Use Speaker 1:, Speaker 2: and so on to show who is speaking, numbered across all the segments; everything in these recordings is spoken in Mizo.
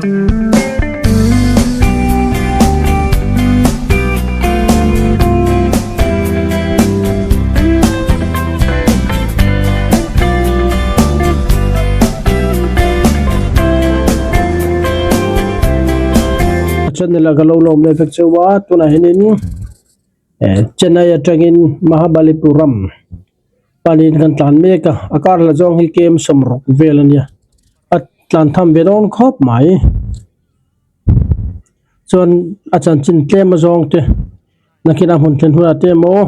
Speaker 1: Channel a ka lo lawm leh vek cheu a tunah hianin Chennai atangin Mahabalipuram panin kan tlan mek a a kar hla zawng hi kem sawmruk vel a nia a tlan tham ve dawn khawp mai chuan a chanchin tlem a zawng te nakin a hmun thlen hunah te emaw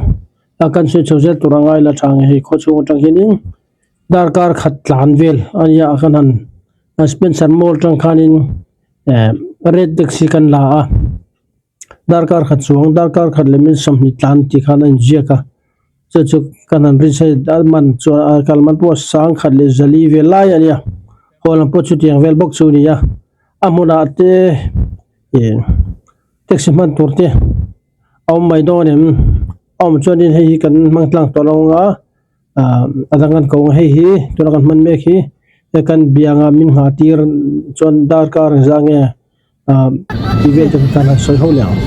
Speaker 1: a kan sawi chho zel tur a ngai la tha ang hei khaw chhung atang hianin darkar khat tlan vel a nia a kan han Spencer mall atang khanin eh red taxi kan la a. Darkar khat chuang darkar khat leh min sawmhnih tlan tih khan a inziak a chu chu kan han rin sawi a man chuan a kal man pawh sang khat leh zali vel lai a nia haw lam pawh chutiang vel bawk chu a ni a a hmunah te ih taxi hman tur te a awm mai dawn em a awm chuanin hei hi kan hmang tlang tawh lo ang a ah a dang kan ko ang hei hi tuna kan hman mek hi he kan bianga min nghah tir chuan darkar engzah nge. Tih vel te kan han sawi ho leh ang.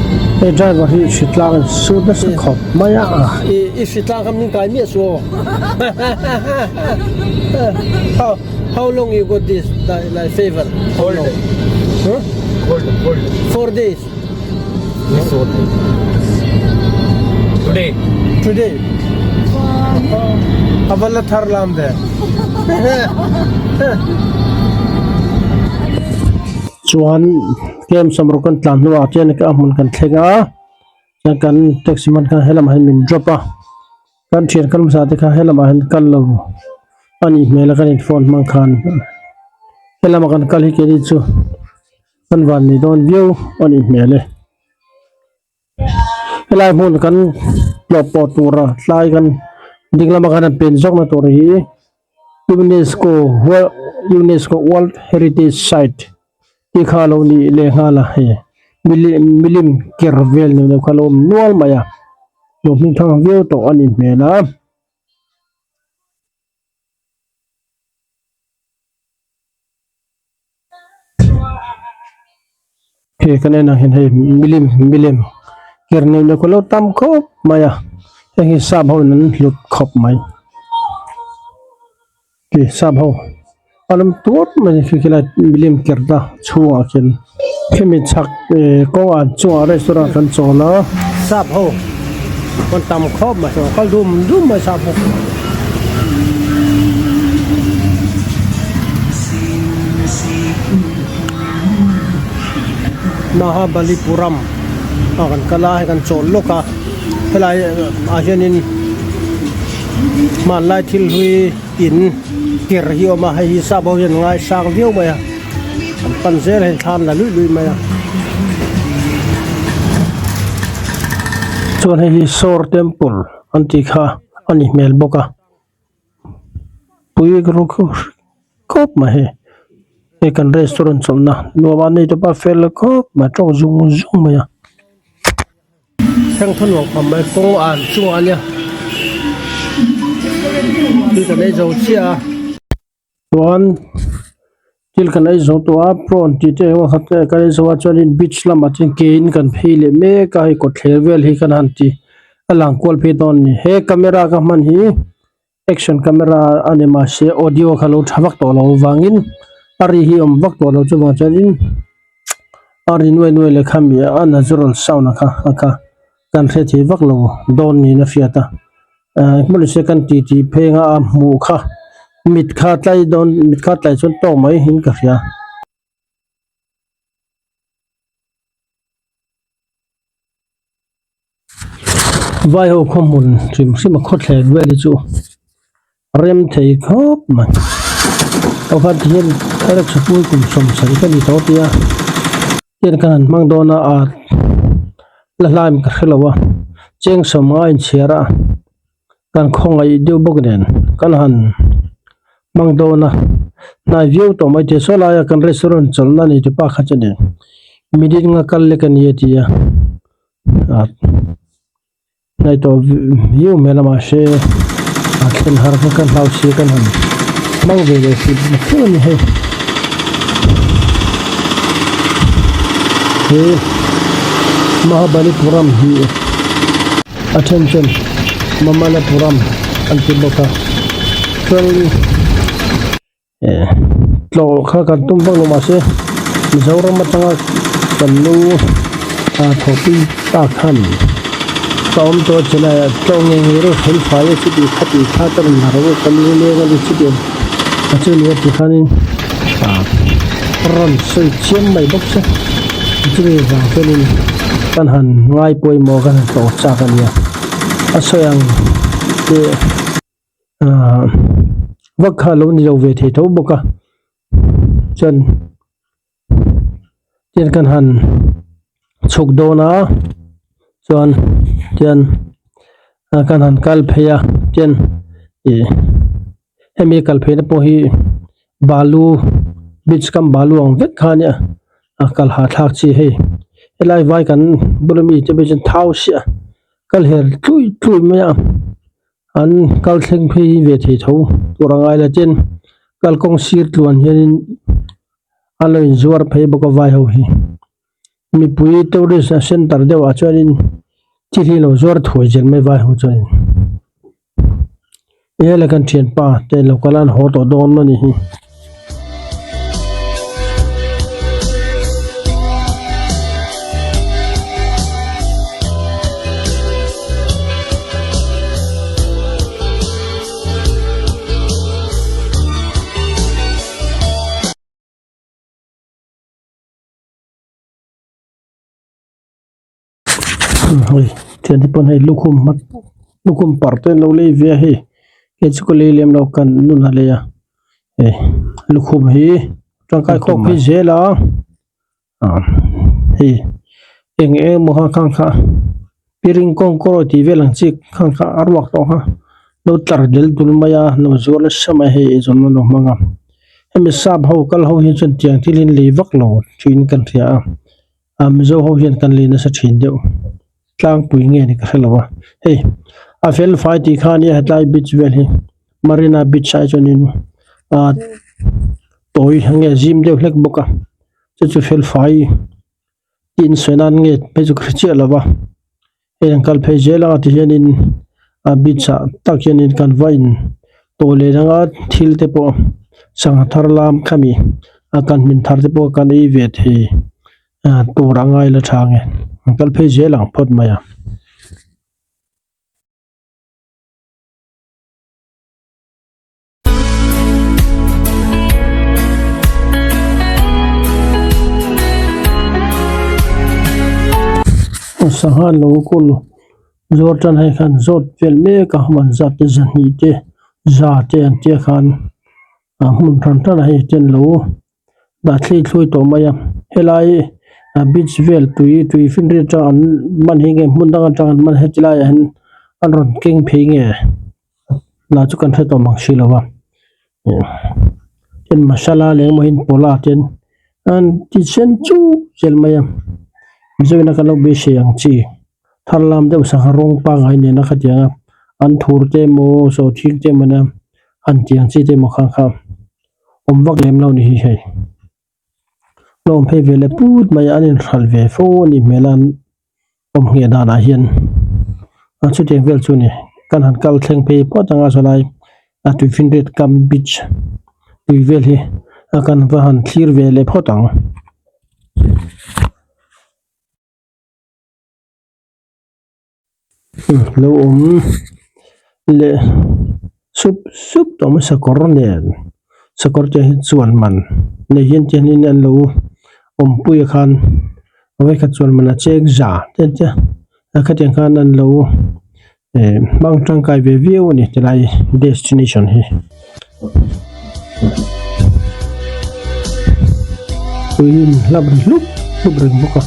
Speaker 1: Hei driver hi hritlang in sut nasa khawp mai a. I hritlang kha min kai miah su aw. How how long you got this like favor?
Speaker 2: How long?
Speaker 1: Huh?
Speaker 2: Cold, cold.
Speaker 1: 4 days.
Speaker 2: This only. Today.
Speaker 1: Today. Avala thar lam ve. Chuan kem samruk kan tlan hnuah chuan a hmun kan thleng a chuan kan taxi man khan helamah hian min drop a kan thian kal hmasa te kha helamah hian kal lo a nih hmel a kan in phone hmang khan helama kan kal hi keini chu kan van ni dawn viau a nih hmel e helai hmun kan tlawh pawh tura tlai kan ding lama kan han pen zawk na tur hi. Unesco Unesco World Heritage Site tih kha a lo nih leh nghal a hei milim ker vel ni lo kha a lo awm nual mai a lo hming thang viau tawh a nih hmel a. Hei kan en ang hian hei milim milim ker nei lo kha lo tam khawp mai a heng hi sap ho in an hlut khawp mai khi sap ho a lam tuar mai khi khi lai milim ker na chhungah khian khimi chhak eh kawngah chungah restaurant kan chawl a sap ho an tam khawp mai kal dum dum mai sap ho. Mahabalipuram a kan kal a hei kan chawl lawk a helai ah hianin hmanlai thil hlui in ker hi a awm a hei hi sap ho hian an ngaisang viau mai a an pan zel a hei thla an la luih luih mai a chuan hei hi sawr temple an tih kha a ni hmel bawk a. Pui ru khawp mai hei hei kan restaurant chawlhna nuam a nei tawp a fel khawp mai tawng zung zung mai a thleng thaw nuam khawp mai kawng an chungah ania thil kan ei zo chiah a chuan thil kan ei zo tawh a prawn tih te eng khat te kan ei zo a chuanin beach lamah chuan ke in kan phei leh mek a hei kawtthler vel hi kan han ti a lang kual phei dawn a ni he camera ka hman hi. Action camera a ni mahse audio kha lo tha vak tawh lo vangin a ri hi awm vak tawh lo chuvang chuanin a ri nuai nuai leh kha mi a natural sound a kha a kha kan hre thei vak lo dawn niin a hriat a eh hmawlh se kan ti tih pheng a a hmuh kha mit kha tlai dawn mit kha tlai chuan tawk mai in ka hria. Vai ho khaw hmun hrim hrim a khawthleng vel hi chu rem thei khawp mai pakhat hian rickshaw pui kum sawmsarih ka ni tawh tia tian ka han hmang dawn a ah la hlaim ka hrelo a cheng sawm a inchhiar a kan khawngaih deuh bawk nen kan han hmang dawn a hnai viau tawh mai thei saw laia kan restaurant chawlhna nei tu pa kha chuanin minute nga kal lek a ni a ti a ah hnai tawh viau hmel a mahse a thlen har kha kan hlau si a kan han hmang ve leh hrih theuh a ni hei. He Mahabalipuram hi a then chuan Mamalapuram an ti bawk a chuan eh tlawh kha kan tum vak lo mahse Mizoram atanga kan nu ah thawhpui tak khan ka awm tawh a chennai ah tlawh ngei ngei reuh fel fai a chuti khati thla te rawn la ro ka lu leng a ni chuti a chu ni a ti khanin ah rawn sawi chiam mai bawk se chumi vang chuanin kan han ngai pawimawh kan han tlawh chak a nia a sawi ang te ah vak kha a lo ni lo ve thei tho bawk a chuan tian kan han chhuk dawn a chuan tian kan han kal phei a tian ih hemi kal phei na pawh hi balu beach kam balu ang vek kha ania a kal hahthlak chi hei helai vai kan bula mi te pawh hi chuan thau siah kal her tlui tlui mai a. An kal thleng phei ve thei tho tur a ngai la tin kalkawng sir tluan hianin a lo inzuar phei bawk a vai ho hi mipui tourist a center deuh ah chuanin thil hi lo zuar thuai zel mai vai ho chuanin hela kan thianpa te lo kal a an haw tawh dawn a ni hi. Hei thian te pawn hei lukhum hmat lukhum parh te an lo lei ve a hei hei chu ka lei lem lo kan nun a lei a hei lukhum hi tangkai khawk phei zel a ah hei eng eng emaw kha khang kha piring kawng kawr tih vel ang chi khang kha a ruak tawh kha lo tlar del dul mai a lo zuar nasa mai hei eizawnna lo hmang a hemi sap ho kal ho hi chuan tiang thil hi an lei vak lo tiin kan hria a. Ah Mizo ho hian kan lei nasa thin deuh tlangpui nge ni ka hre lo a hei a fel fai tih kha ania hetlai beach vel hi Marina beach ah hi chuanin ah tawi nge zim deuh hlek bawk a chu chu fel fai tih in sawi nan nge phei chu ka hre chiah lo va hei an kal phei zel anga ti hianin a beach ah tak hianin kan va in tawh leh anga thil te pawh sangha thar lam khami a kan hmin thar te pawh kan ei ve thei ah tur a ngai la tha nge an kal phei zel ang phawt mai a. Sangha lo kawl zawr tan hei khan zawt vel mek a man zat te zahnih te za te an tia khan a hmun hran hran ah hei ten lo dah thlei thlui tawh mai a helai a beach vel tui tui finriat atang an man hi nge hmun dang atang an man heti laiah hian an rawn keng phei nge. Lah chu kan hre tawh mang si lo va tin masala leh engemaw hian pawla ten an ti sen chuk zel mai a mizoina kan lo beisei ang chi thar lam deuh sangha rawng pangngai nena khatiang a an thur te emaw sawhthing te emaw nia an tih ang chi te emaw kha kha awm vak lem lo ni hi hei hlawm phei ve leh put mai a an inhralh ve fo a nih hmel a awm ngheh danah hian a chutiang vel chu ni kan han kal thleng phei phawt anga sawlai a tuifinriat kam beach tui vel hi a kan va han thlir ve leh phawt ang. Lo awm leh sup sup tawh mai sakawr nen sakawr te hi chuan man nei hian te hian an lo awmpui a khan vawikhat chuan man a cheng za te te a khatiang khan an lo eh hmang tangkai ve viau a ni tilai destination hi. Tui in hlap ri hlup hlup reng bawk a.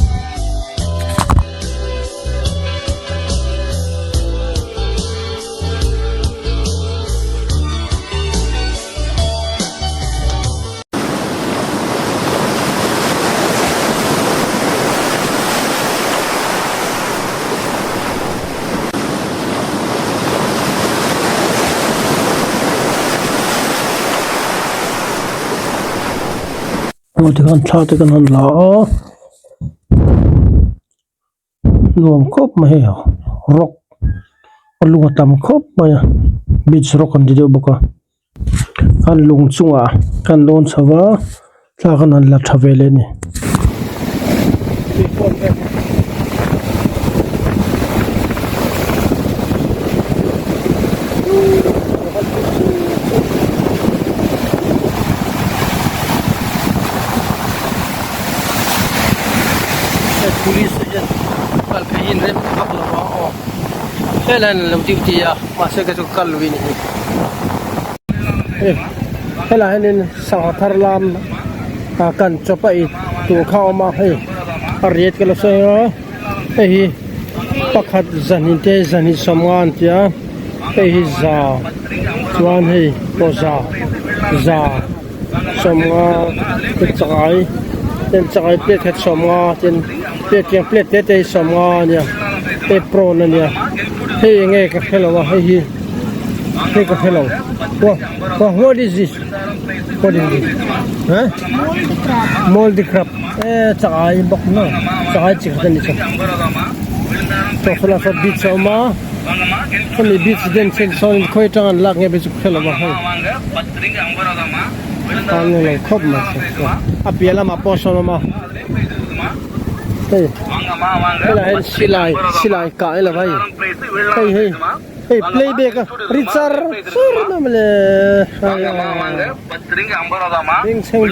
Speaker 1: Aw tikhan thla te kan han la a. Nuam khawp mai hei rock a lung a tam khawp mai a beach rock an ti deuh bawk a an lung chungah kan lawn chho va thla khan an la tha ve leh a ni. Police te hian kal phei hi an rem ta vak lo a aw helai an lo duty a mahse kei chu ka kal lui a ni hi hei helai hianin sangha thar lam ah kan chawp a ei tur kha a awm a hei a rate ka la sawi a hei hi pakhat zahnih te zahnih sawmnga an ti a hei hi za chuan hei pawh za za. Sawmnga te chakai ten chakai plate khat sawmnga ten plate tiang plate te te hi sawmnga a nia hei prawn a nia hei eng nge ka hrelo a hei hi hei ka hrelo wha what is this what is this huh moldy crab e chakai bawk na chakai chi khat a ni chu saw beach a awm a. Hemi beach den chen sawn khawi atang an lak nge phei chu ka hrelo a hei a ni lo khawp mai a piah lamah pawh sawn a awm a hei helaiah hian silai silai kah ilo hei hei hei hei play back a ri char char mai mawle bengchheng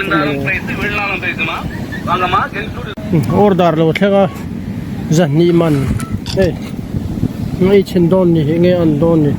Speaker 1: order lo thleng a zahnih man hei. Ngei chhin dawn ni hi nge an dawn ni.